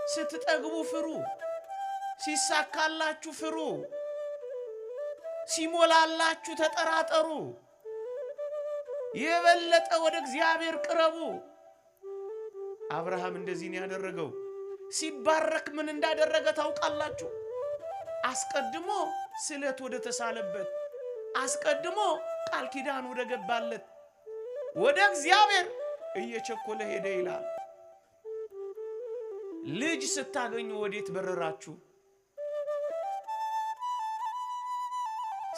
ስትጠግቡ ፍሩ፣ ሲሳካላችሁ ፍሩ፣ ሲሞላላችሁ ተጠራጠሩ። የበለጠ ወደ እግዚአብሔር ቅረቡ። አብርሃም እንደዚህ ነው ያደረገው። ሲባረክ ምን እንዳደረገ ታውቃላችሁ? አስቀድሞ ስለት ወደ ተሳለበት፣ አስቀድሞ ቃል ኪዳን ወደ ገባለት ወደ እግዚአብሔር እየቸኮለ ሄደ ይላል። ልጅ ስታገኙ ወዴት በረራችሁ?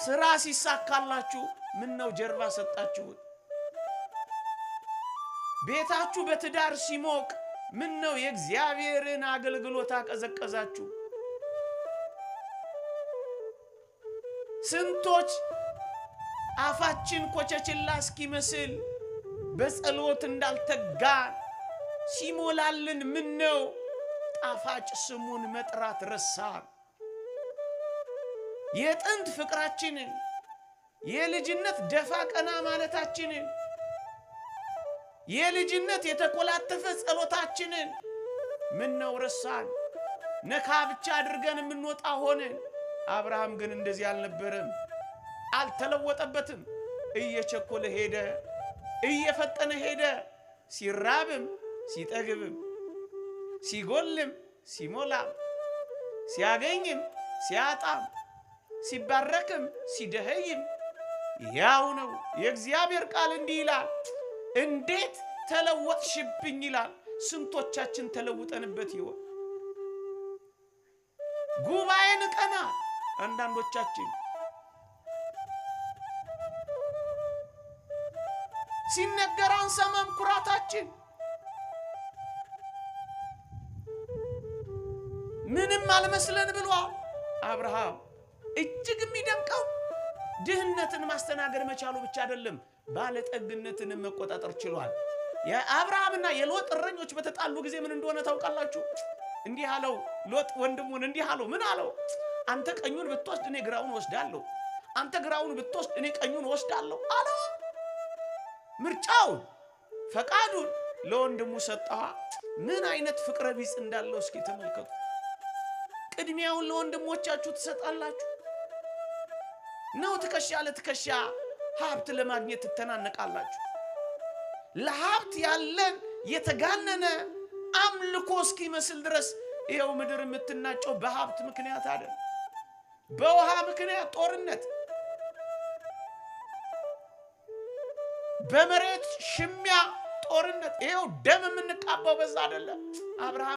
ስራ ሲሳካላችሁ ምን ነው ጀርባ ሰጣችሁት? ቤታችሁ በትዳር ሲሞቅ ምን ነው የእግዚአብሔርን አገልግሎት አቀዘቀዛችሁ? ስንቶች አፋችን ኮቸችላ እስኪመስል በጸሎት እንዳልተጋን ሲሞላልን ምን ነው ጣፋጭ ስሙን መጥራት ረሳን? የጥንት ፍቅራችንን፣ የልጅነት ደፋ ቀና ማለታችንን፣ የልጅነት የተኮላተፈ ጸሎታችንን ምን ነው ረሳን? ነካ ብቻ አድርገን የምንወጣ ሆንን። አብርሃም ግን እንደዚህ አልነበረም፣ አልተለወጠበትም። እየቸኮለ ሄደ፣ እየፈጠነ ሄደ። ሲራብም ሲጠግብም፣ ሲጎልም ሲሞላም፣ ሲያገኝም ሲያጣም፣ ሲባረክም ሲደኸይም ያው ነው። የእግዚአብሔር ቃል እንዲህ ይላል፣ እንዴት ተለወጥሽብኝ ይላል። ስንቶቻችን ተለውጠንበት ይሆን? ጉባኤ ንቀናል። አንዳንዶቻችን ሲነገር አንሰማም። ኩራታችን ምንም አልመስለን ብሏል አብርሃም። እጅግ የሚደንቀው ድህነትን ማስተናገድ መቻሉ ብቻ አይደለም፣ ባለጠግነትንም መቆጣጠር ችሏል። የአብርሃምና የሎጥ እረኞች በተጣሉ ጊዜ ምን እንደሆነ ታውቃላችሁ? እንዲህ አለው ሎጥ ወንድሙን እንዲህ አለው። ምን አለው? አንተ ቀኙን ብትወስድ እኔ ግራውን ወስዳለሁ፣ አንተ ግራውን ብትወስድ እኔ ቀኙን ወስዳለሁ አለው። ምርጫውን ፈቃዱን ለወንድሙ ሰጠዋ። ምን አይነት ፍቅረ ቢጽ እንዳለው እስኪ ተመልከቱ። ቅድሚያውን ለወንድሞቻችሁ ትሰጣላችሁ ነው? ትከሻ ለትከሻ ሀብት ለማግኘት ትተናነቃላችሁ። ለሀብት ያለን የተጋነነ አምልኮ እስኪመስል ድረስ ይኸው ምድር የምትናጨው በሀብት ምክንያት አይደል፣ በውሃ ምክንያት ጦርነት፣ በመሬት ሽሚያ ጦርነት፣ ይኸው ደም የምንቃባው በዛ አይደለም። አብርሃም